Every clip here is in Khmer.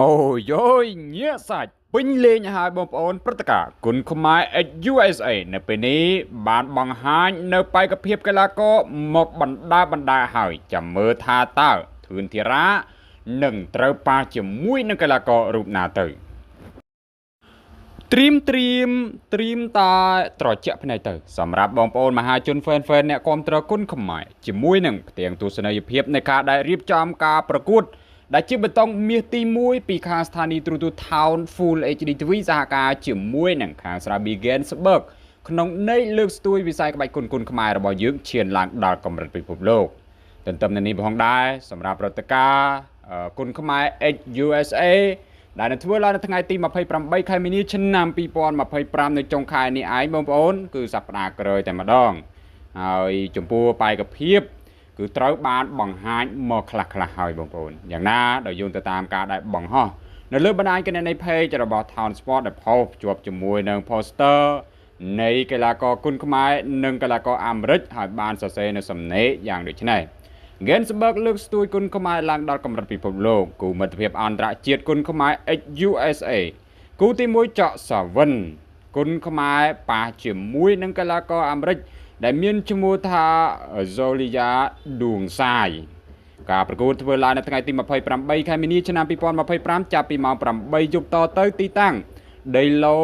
អូយយញាក់សាច់ពេញលេងហើយបងប្អូនព្រឹត្តិការណ៍គុណខ្មែរ XUSA នៅពេលនេះបានបង្ហាញនៅបេក្ខភាពកីឡាករមកបណ្ដាបណ្ដាហើយចាំមើលថាតើធឿនធីរ៉ានឹងត្រូវប៉ះជាមួយនឹងកីឡាកររូបណាទៅត្រៀមត្រៀមត្រៀមតាត្រជាក់ភ្នែកទៅសម្រាប់បងប្អូនមហាជនហ្វេនហ្វេនអ្នកគាំទ្រគុណខ្មែរជាមួយនឹងផ្ទាំងទស្សនីយភាពនៃការដែលរៀបចំការប្រកួតដែលជាបតង់មាសទី1ពីខាងស្ថានីយ៍ទូរទស្សន៍ Town Full HD TV សហការជាមួយនឹងខាងស្រាប៊ី Gainsberg ក្នុងន័យលើកស្ទួយវិស័យក្បាច់គុណគុណខ្មែររបស់យើងឈានឡើងដល់កម្រិតពិភពលោកទន្ទឹមនឹងនេះផងដែរសម្រាប់ព្រឹត្តិការណ៍គុណខ្មែរ XUSA ដែលនឹងធ្វើឡើងនៅថ្ងៃទី28ខែមីនាឆ្នាំ2025នៅចុងខែនេះឯងបងប្អូនគឺសប្តាហ៍ក្រោយតែម្ដងហើយចំពោះបេក្ខភាពគឺត្រូវបានបង្ហាញមកខ្លះខ្លះហើយបងប្អូនយ៉ាងណាដោយយោងទៅតាមការដែលបង្ហោះនៅលើបណ្ដាញគណនី page របស់ Town Sport ដែលផុសភ្ជាប់ជាមួយនឹង poster នៃកីឡាករគុណខ្មែរនិងកីឡាករអាមេរិកហើយបានសរសេរនៅសំណេរយ៉ាងដូចនេះ Gainsberg លើកស្ទួយគុណខ្មែរឡើងដល់កម្រិតពិភពលោកគូមិត្តភាពអន្តរជាតិគុណខ្មែរ XUSA គូទី1ចកសាវិនគុណខ្មែរប៉ះជាមួយនឹងកីឡាករអាមេរិកដែលមានឈ្មោះថា Zolia ឌួងសាយការប្រកួតធ្វើឡើងនៅថ្ងៃទី28ខែមីនាឆ្នាំ2025ចាប់ពីម៉ោង8យប់តទៅទីតាំងដីឡូ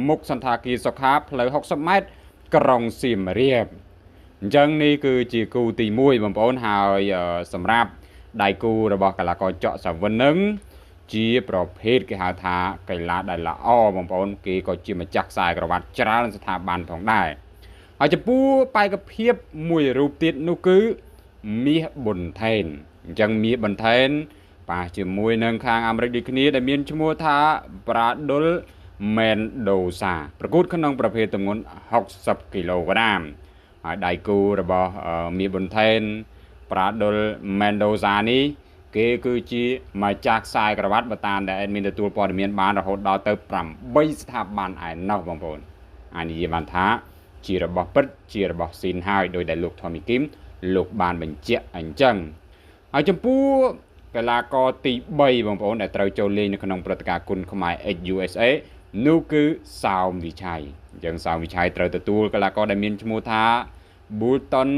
មុខសន្តាគារសុខាផ្លូវ60ម៉ែត្រក្រុងសៀមរាបអញ្ចឹងនេះគឺជាគូទី1បងប្អូនហើយសម្រាប់ដៃគូរបស់កីឡាករចកសាវិននឹងជាប្រភេទគេហៅថាកីឡាដែលល្អបងប្អូនគេក៏ជាម្ចាស់ខ្សែក្រវ៉ាត់ច្រើនស្ថាប័នផងដែរហើយចំពោះបេក្ខភាពមួយរូបទៀតនោះគឺមាសប៊ុនថេនអញ្ចឹងមាសប៊ុនថេនប៉ះជាមួយនឹងខាងអាមេរិកដូចគ្នាដែលមានឈ្មោះថាប្រាដុលមែនដូសាប្រកួតក្នុងប្រភេទទម្ងន់60គីឡូក្រាមហើយដៃគូរបស់មាសប៊ុនថេនប្រាដុលមែនដូសានេះគេគឺជាម្ចាស់ខ្សែក្រវ៉ាត់បើតាមដែលអេដមីនទទួលព័ត៌មានបានរហូតដល់ទៅ8ស្ថាប័នឯណោះបងប្អូនអាចនិយាយបានថាជារបស់ពិតជារបស់ស៊ីនហើយដោយដែលលោកថមីគីមលោកបានបញ្ជាក់អញ្ចឹងហើយចំពោះកីឡាករទី3បងប្អូនដែលត្រូវចូលលេងនៅក្នុងព្រឹត្តិការណ៍គុណខ្មែរ XUSA នោះគឺសោមវិឆ័យអញ្ចឹងសោមវិឆ័យត្រូវទទួលកីឡាករដែលមានឈ្មោះថា Bulton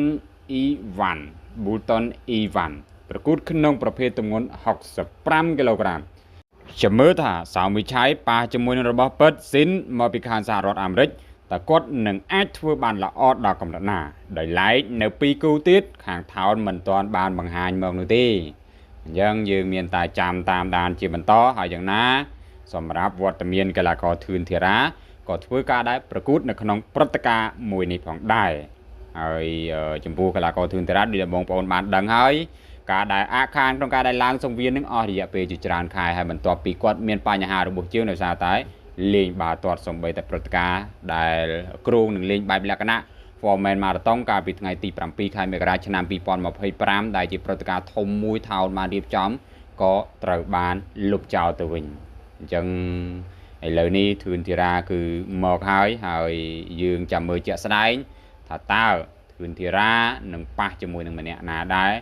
Ivan Bulton Ivan ប្រកួតក្នុងប្រភេទទម្ងន់65គីឡូក្រាមចាំមើលថាសោមវិឆ័យប៉ះជាមួយនឹងរបស់ពិតស៊ីនមកពីខាងសហរដ្ឋអាមេរិកតើគាត់នឹងអាចធ្វើបានល្អដល់កម្រិតណាដោយឡែកនៅពីរគូទៀតខាងថោនមិនទាន់បានបង្ហាញមកនោះទេអញ្ចឹងយើងមានតែចាំតាមដានជាបន្តហើយយ៉ាងណាសម្រាប់វត្តមានកីឡាករធឿនធីរ៉ាក៏ធ្វើការដែរប្រកួតនៅក្នុងព្រឹត្តិការណ៍មួយនេះផងដែរហើយចំពោះកីឡាករធឿនធីរ៉ាដូចដែលបងប្អូនបានដឹងហើយការដែលអាខានក្នុងការដែលឡើងសង្វៀននឹងអស់រយៈពេលជាច្រើនខែហើយបន្ទាប់ពីគាត់មានបញ្ហារបួសជើងដោយសារតែលេងបាល់ទាត់សំបីតែព្រឹត្តិការណ៍ដែលគ្រោងនឹងលេងបែបលក្ខណៈ Foreman Marathon កាលពីថ្ងៃទី7ខែមករាឆ្នាំ2025ដែលជាព្រឹត្តិការណ៍ធំមួយថោនបានរៀបចំក៏ត្រូវបានលុបចោលទៅវិញអញ្ចឹងឥឡូវនេះធឿនធីរ៉ាគឺមកហើយហើយយើងចាំមើលជាក់ស្ដែងថាតើធឿនធីរ៉ានឹងប៉ះជាមួយនឹងម្នាក់ណាដែរ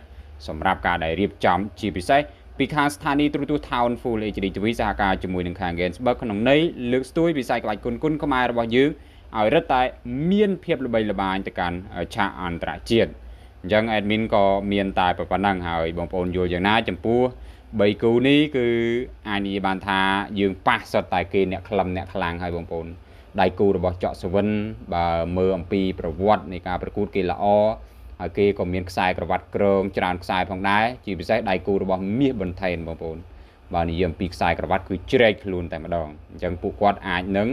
សម្រាប់ការដែលរៀបចំជាពិសេសពីខាងស្ថានីយ៍ទូរទស្សន៍ Town Full HD TV សហការជាមួយនឹងខាង Gainsberg ក្នុងន័យលើកស្ទួយវិស័យក្បាច់គុណគុណខ្មែររបស់យើងឲ្យរឹតតែមានភាពល្បីល្បាញទៅកាន់ឆាកអន្តរជាតិអញ្ចឹង admin ក៏មានតែប៉ុណ្ណឹងហើយបងប្អូនយល់យ៉ាងណាចំពោះ3គូនេះគឺអាចនិយាយបានថាយើងប៉ះសុទ្ធតែគេអ្នកខ្លឹមអ្នកខ្លាំងហើយបងប្អូនដៃគូរបស់ចកសវិនបើមើលអំពីប្រវត្តិនៃការប្រកួតគេល្អហើយគេក៏មានខ្សែក្រវ៉ាត់ក្រងច្រើនខ្សែផងដែរជាពិសេសដៃគូរបស់មាសបន្ថេនបងប្អូនបើនិយាយអំពីខ្សែក្រវ៉ាត់គឺជ្រែកខ្លួនតែម្ដងអញ្ចឹងពួកគាត់អាចនឹង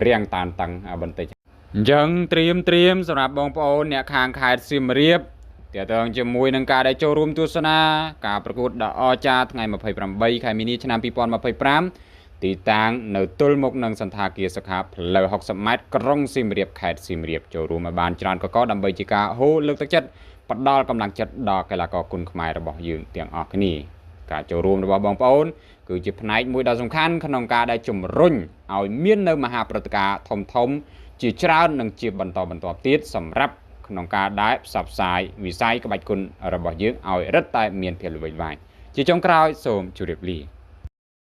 រាំងតានតឹងបន្តិចអញ្ចឹងត្រៀមត្រៀមសម្រាប់បងប្អូនអ្នកខាងខេត្តសៀមរាបទាក់ទងជាមួយនឹងការដែលចូលរួមទស្សនាការប្រកួតដ៏អស្ចារ្យថ្ងៃ28ខែមីនាឆ្នាំ2025ទីតាំងនៅទល់មុខនឹងសន្តាគារសុខាផ្លូវ60ម៉ែត្រក្រុងសៀមរាបខេត្តសៀមរាបចូលរួមឲ្យបានច្រើនកកដើម្បីជាការហូរលើកទឹកចិត្តផ្ដល់កម្លាំងចិត្តដល់កីឡាករគុណខ្មែររបស់យើងទាំងអស់គ្នាការចូលរួមរបស់បងប្អូនគឺជាផ្នែកមួយដ៏សំខាន់ក្នុងការដែលជំរុញឲ្យមាននៅមហាព្រឹត្តិការណ៍ធំធំជាច្រើននិងជាបន្តបន្ទាប់ទៀតសម្រាប់ក្នុងការដែលផ្សព្វផ្សាយវិស័យក្បាច់គុណរបស់យើងឲ្យរឹតតែមានភាពល្បីល្បាញជាចុងក្រោយសូមជម្រាបលា។